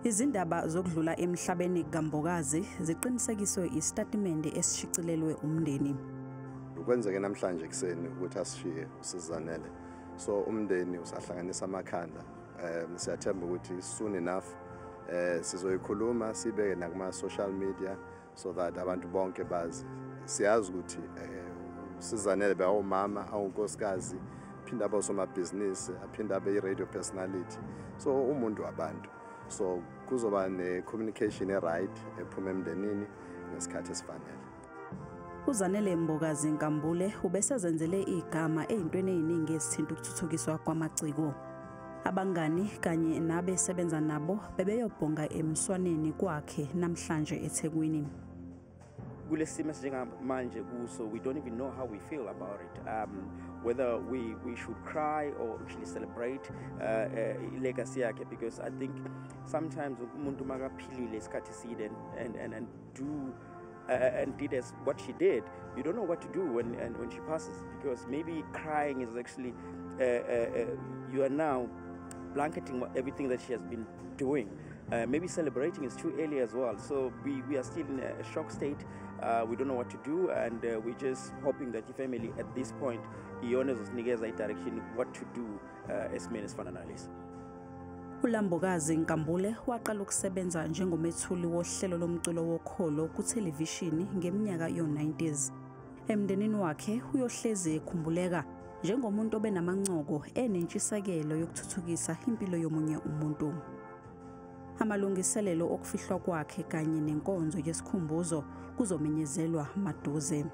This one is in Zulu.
Izindaba zokudlula emhlabeni kaMbokazi ziqinisekiswe isitatimende esishicilelwe umndeni. Kwenzeke namhlanje ekuseni ukuthi asishiye uSizanele. So umndeni usahlanganisa amakhanda. Siyathemba ukuthi soon enough sizoyikhuluma, sibeke nakuma social media so that abantu bonke bazi. Siyazi ukuthi uSizanele bewumama, awunkosikazi, phinda abe usomabhizinisi, aphinde abe i-radio personality. So umuntu wabantu. So kuzoba ne-communication e-right ephuma emndenini ngesikhathi esifanele. UZanele Mbokazi Nkambule ubesezenzele igama ey'ntweni ey'ningi ezithinta ukuthuthukiswa kwamaciko. Abangani kanye nabesebenza nabo bebeyobhonga emswaneni kwakhe namhlanje eThekwini. Kulesi simo esinjengamanje kuso, we don't even know how we feel about it, whether we should cry or actually celebrate legacy yakhe, because I think sometimes umuntu makaphilile isikhathi eside and do and did as what she did, you don't know what to do when she passes, because maybe crying is actually you are now blanketing everything that she has been doing. Maybe celebrating is too early as well. So we are still in a shock state. We don't know what to do, and we're just hoping that the family at this point iyona ezosinikeza i-direction what to do esimeni esifana nalesi. ULaMbokazi Nkambule waqala ukusebenza njengomethuli wohlelo lomculo wokholo kuthelevishini ngeminyaka yo-90s. Emndenini wakhe uyohlezi ekhumbuleka njengomuntu obenamancoko, enentshisekelo yokuthuthukisa impilo yomunye umuntu. Amalungiselelo okufihlwa kwakhe kanye nenkonzo yesikhumbuzo kuzomenyezelwa maduze.